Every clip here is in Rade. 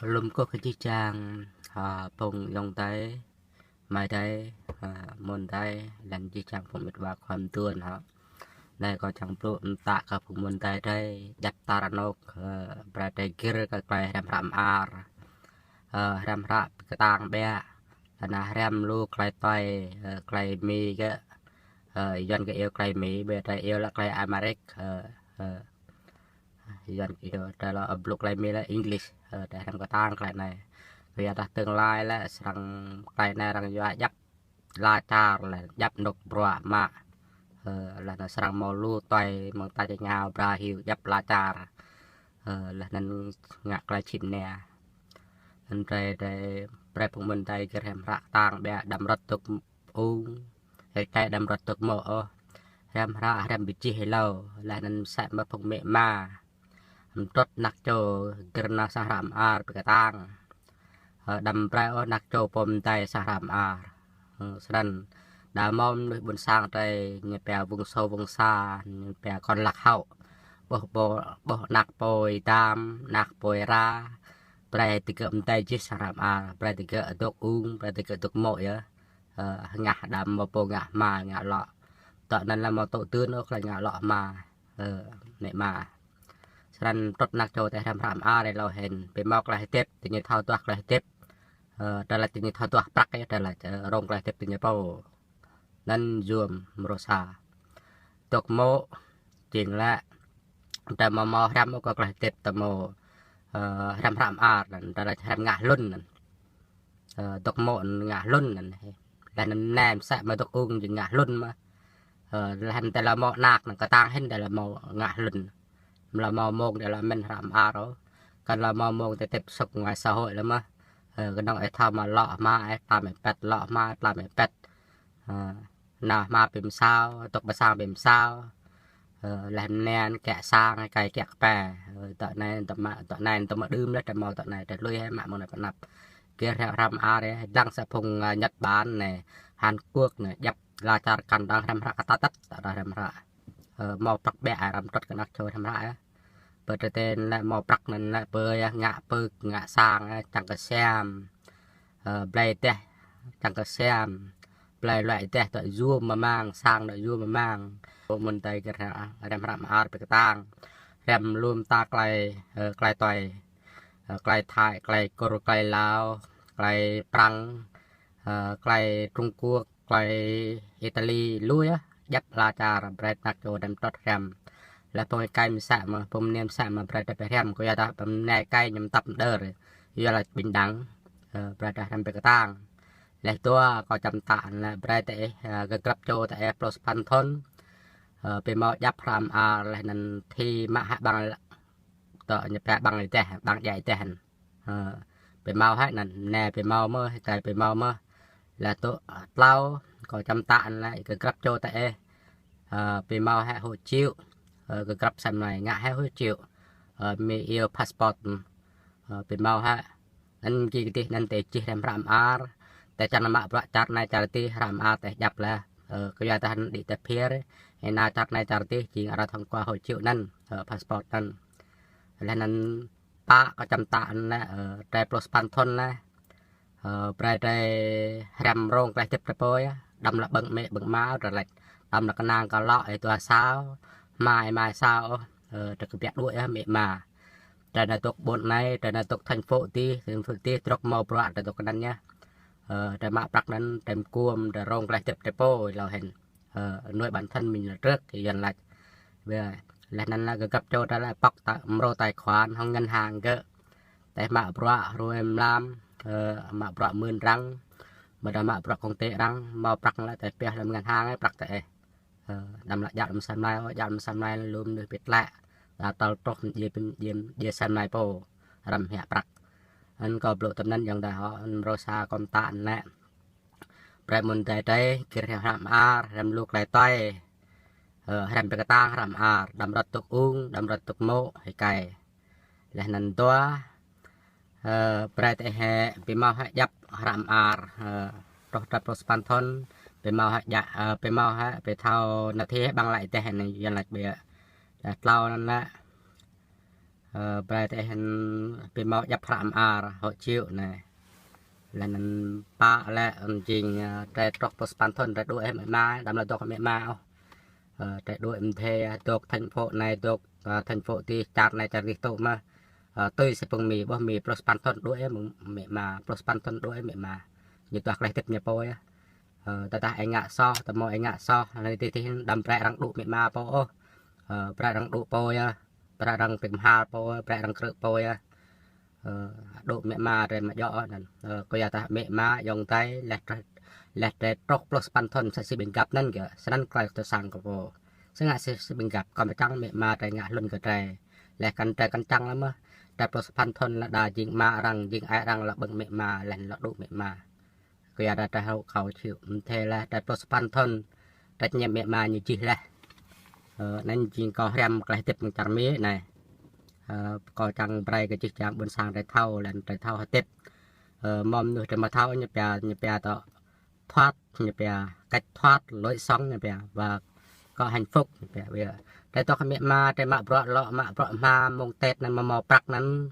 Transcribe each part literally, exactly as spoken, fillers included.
Lŏ kơ kơ jih jang, ha, phung ayŏng adei, amai adei, ha, amuôn adei, leh anăn jih jang phung mĭt wa khua mduôn hŏ. Anei kâo čiăng blŭ mtă kơ phung amuôn adei drei, djăp tar anôk, ha, brei drei gĭr kơ klei hriăm hră m'ar. Ha, hriăm hră bi ktang ƀiă, leh anăn hriăm lu klei tue, ha, klei Mi kơ, ha, Yuăn kơ iêu klei Mi, ƀiădah drei iêu lĕ klei Amêrik, ha, ha. Yuăn kơ iêu, drei lŏ blŭ klei Mi lĕ English, ha, drei hriăm ktang klei anei. Kyuadah tương lai lĕ srăng klei anei arăng yua djăp ala čar leh, djăp anôk bruă mă. Ha, leh anăn srăng mâo lu tue mơ̆ng tač êngao bra hiu djăp ala čar. Ha, leh anăn ngă klei čhĭ mnia. Anăn drei, drei, brei phung amuôn adei gĭr hriăm hră ktang ƀiă, đăm ruăt dôk ung, êkei đăm ruăt dôk mô̆ ôh. Hriăm hră, hriăm bi jih êlâo, leh anăn msĕ mơh phung amĭ ama. Mtrŭt anak čô gĭr nao sang hră m'ar bi ktang. Ha, đăm brei ôh anak čô pô mdei sang hră m'ar. Ha, snăn, đa mâo mnuih ƀuôn sang drei, ñu pia vùng sâu vùng xa, ñu pia còn lạc hậu. Ƀuh, ƀuh, ƀuh anak pô êdam, anak pô êra, brei digơ̆ mdei jih sang hră m'ar, brei digơ̆ dôk ung, brei digơ̆ dôk mô̆ yơh. Ha, hngah đăm mâo pô ngă hma ngă lŏ. Dŏ anăn lĕ amâo tŭ dưn ôh klei ngă lŏ hma, ha, amĭ ama. Snăn mtrŭt anak čô drei hriăm hră m'ar êlâo hĭn, bi mâo klei hdĭp, diñu thâo duah klei hdĭp. Ha, drei lač diñu thâo duah prăk yơh, drei lač, ha, rông klei hdĭp diñu pô. Anăn yuôm mrô sa. Dôk mô̆, jing lĕ, drei amâo mâo hriăm ôh kơ klei hdĭp, drei mâo, ha, hriăm hră m'ar anăn, drei lač hriăm ngă hlŭn anăn. Ha, dôk mô̆ ngă hlŭn anăn. Leh anăn mniê msĕ mơh dôk ung jing ngă hlŭn mơh. Ha, leh anăn drei lŏ mâo anak anăn ktang hĭn drei lŏ mâo ngă hlŭn. Amâo lŏ mâo mông drei lŏ mĭn hră m'ar ôh. Kăn lŏ mâo mông drei tiếp xúc ngoài xã hội lĕ mơh. Ha, knŏng ih thâo mă lŏ hma, ih tlam ih pĭt, lŏ hma, tlam ih pĭt. Ha, nao hma bi msao, dôk ƀơ sang bi msao. Ha, leh anăn kiă sang, êkei kiă kpei. Ha, dŏ anei, dŏ mă, dŏ anei, dŏ mă đưm leh, drei mâo dŏ anei, drei lui hĕ mă mơ̆ng anei pơ anăp. Gĭr hriăm hră m'ar yơh, dlăng sa phung, ha, Nhật Bản anei, Hàn Quốc anei, djăp ala čar kăn dơ̆ng hriăm hră ktang tăt, tơdah hriăm hră. Ha, mâo prăk ƀiă, arăng mtrŭt kơ anak čô hriăm hră yơh. Pơ drei anăn lĕ mâo prăk anăn lĕ pơ yơh ngă pưk, ngă sang, ha, čiăng kơ siam. Ha, blei êdeh, čiăng kơ siam. Blei luă êdeh dŏ yuôm mơh mang, sang dŏ yuôm mơh mang. Phung amuôn adei gĭr hriăm hră m'ar bi ktang. Hriăm lu mta klei, ha, klei tue. Ha, klei Thái, klei Kur, klei Lao, klei Prăng, ha, klei Trung Quốc, klei Itali, lu yơh, djăp ala čar, brei anak čô drei mtrŭt hriăm. Leh phung êkei msĕ mơh, phung mniê msĕ mơh, brei drei bi hriăm, kyuadah phung mniê êkei ñu mtăp mđơr, yua lač bình đẳng, ha, brei drei hriăm bi ktang. Leh dua, kâo čiăng mtă anăn lĕ brei drei, ha, kơ grăp čô drei pluh sa păn thŭn, ha, bi mâo djăp hră m'ar leh anăn thi mă hĕ ƀăng, dŏ ñu pia ƀăng êdeh, ƀăng djă êdeh. Ha, bi mâo hĕ anăn, mniê bi mâo mơh, êkei bi mâo mơh. Leh dua, tlâo, kâo čiăng mtă anăn lĕ kơ grăp čô drei, ha, bi mâo hĕ hộ chiếu, ha, kơ grăp asei mlei ngă hĕ hộ chiếu, ha, Mi iêu passport, ha, bi mâo hĕ. Anăn ki kdih anăn drei čih hriăm hră m'ar, drei čiăng mă bruă čar anei čar dih hră m'ar drei djăp leh. Ha, kyuadah anăn đĭ ti phiơr, êna čar anei čar dih jing arăng thông qua hộ chiếu anăn, ha, passport anăn. Leh anăn pă kâo čiăng mtă anăn lĕ, ha, drei pluh sa păn thŭn leh. Ha, brei drei hriăm rông klei hdĭp drei pô yơh, đăm lŏ ƀơ̆ng amĭ ƀơ̆ng ama drei lač. Đăm lŏ knang kơ lŏ êdua asâo, hma êma asâo ôh, ha, drei kbiă đuĕ yơh amĭ ama. Drei nao dôk ƀuôn anei, drei nao dôk thành phố dih, thành phố dih, drei mâo bruă drei dôk anăn yơh. Ha, drei mă prăk anăn, drei mkuôm, drei rông klei hdĭp drei pô êlâo hĭn. Ha, nuôi bản thân mình là trước, Yuăn lač. Ƀiădah leh anăn lĕ kơ grăp čô drei lĕ pŏk ta mrô tài khoản hŏng ngân hàng gơ̆. Drei mă bruă hruê mlam, ha, mă bruă mưn arăng, amâodah mă bruă công ty arăng, mâo prăk leh drei pioh hlăm ngân hàng ih prăk drei. Ha, đăm lŏ djă hlăm asei mlei, djă hlăm asei mlei lu mnuih bi tlĕ. Đa tal truh mdjiê, mdjiê, mdjiê asei mlei pô, arăng mhiă prăk. Anăn kâo blŭ tơm anăn ayŏng adei hŏ, anăn mrô sa kâo mtă anăn lĕ. Brei amuôn adei drei, gĭr hriăm hră m'ar, hriăm lu klei tue. Ha, hriăm bi ktang hră m'ar, đăm ruăt dôk ung, đăm ruăt dôk mô̆, êkei. Leh anăn dua, ha, brei drei hĕ, bi mâo hĕ djăp hră m'ar, ha, truh dua pluh sa păn thŭn, bi mâo hĕ djăp, ha, bi mâo hĕ, bi thâo nao thi hĕ ƀăng lŏ êdeh anei, Yuăn lač ƀiă. Leh tlâo anăn lĕ, Ơ, brei tơ hĭn bi mâo djăp hră m'ar hộ chiếu anei. Leh anăn pă lĕ, ơ, jing, ơ, drei truh pluh sa păn thŭn drei đuĕ hĕ amĭ ama, đăm lŏ dôk amĭ ama ôh. Ơ, drei đuĕ mdê, dôk thành phố anei, dôk, ơ, thành phố dih, čar anei, čar dih tŭ mơh. Ơ, tui si phung Mi, ƀuh Mi pluh sa păn thŭn đuĕ hĕ amĭ ama, pluh sa păn thŭn đuĕ hĕ amĭ ama. Ñu duah klei hdĭp ñu pô yơh. Ơ, tơdah ih ngă soh, tơ mâo ih ngă soh, leh dih dih đăm brei arăng đŭ amĭ ama pô ôh. Ơ, brei arăng đŭ pô yơh, brei arăng bi kmhal pô, brei arăng krư̆ pô yơh. Ơ, đŭ amĭ ama drei amâo djŏ ôh anăn. Ơ, kyuadah amĭ ama ayŏng adei leh drei, leh drei truh pluh sa păn thŭn msĕ si ƀĭng găp anăn kơ, snăn klei ktuê sang kơ pô. Si ngă si, si ƀĭng găp, kâo mčang amĭ ama drei ngă hlŭn kơ drei. Leh kăn drei kăn čiăng leh mơh, drei pluh sa păn thŭn leh đa jing ama arăng, jing ai arăng lŏ ƀơ̆ng amĭ ama, leh lŏ đŭ amĭ ama. Kyuadah drei hơ̆k kâo chịu, mdê leh, drei pluh sa păn thŭn, drei ñĕ amĭ ama ñu jih leh. Ơ, anăn jing kâo hriăm klei hdĭp mơ̆ng čar Mi anei. Ơ, kâo čiăng brei kơ jih jang ƀuôn sang drei thâo, leh anăn drei thâo hdĭp. Ơ, mâo mnuih drei amâo thâo ñu pia, ñu pia tơ thoát, ñu pia cách thoát lối sống ñu pia. Và có hạnh phúc ñu pia. Ƀiădah drei dôk amĭ ama, drei mă bruă lŏ, mă bruă hma, mông Tết anăn amâo mâo prăk anăn.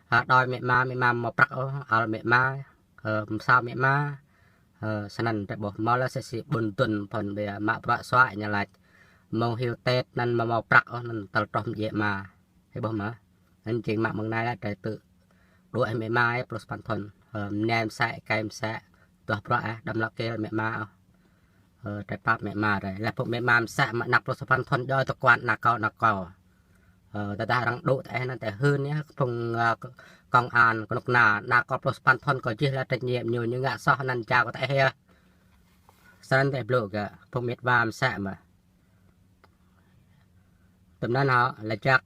Ơ, đòi amĭ ama, amĭ ama amâo mâo prăk ôh, ăl amĭ ama. Ơ, msao amĭ ama. Ơ, snăn drei ƀuh mâo leh msĕ si ƀuôn Dŭn phŭn ƀiă mă bruă suaih ñu lač. Mông hiu Tết anăn amâo mâo prăk ôh anăn tơl truh mdjiê ama. Hĕ ƀuh mơh. Anăn jing mă mơ̆ng anei leh drei tŭ đuĕ hĕ amĭ ama pluh sa păn thŭn. Ơ, mniê msĕ, êkei msĕ. Duah bruă ơ, đăm lŏ kêl amĭ ama ôh. Ơ, drei pap amĭ ama drei. Leh phung amĭ ama msĕ mă anak pluh sa păn thŭn djŏ tơ kuan anak kâo, anak kâo. Ơ, tơdah arăng đŭ tơ ih anăn tơ hưn yơh, phung, ơ, công an, knŭk kna, anak kâo pluh sa păn thŭn kâo jih leh trách nhiệm ñu, ñu ngă soh anăn jao kơ tơ ih yơh. Snăn tơ ih blŭ kơ, phung amĭ ama msĕ mơh. Tơm anăn hŏ, lač jăk,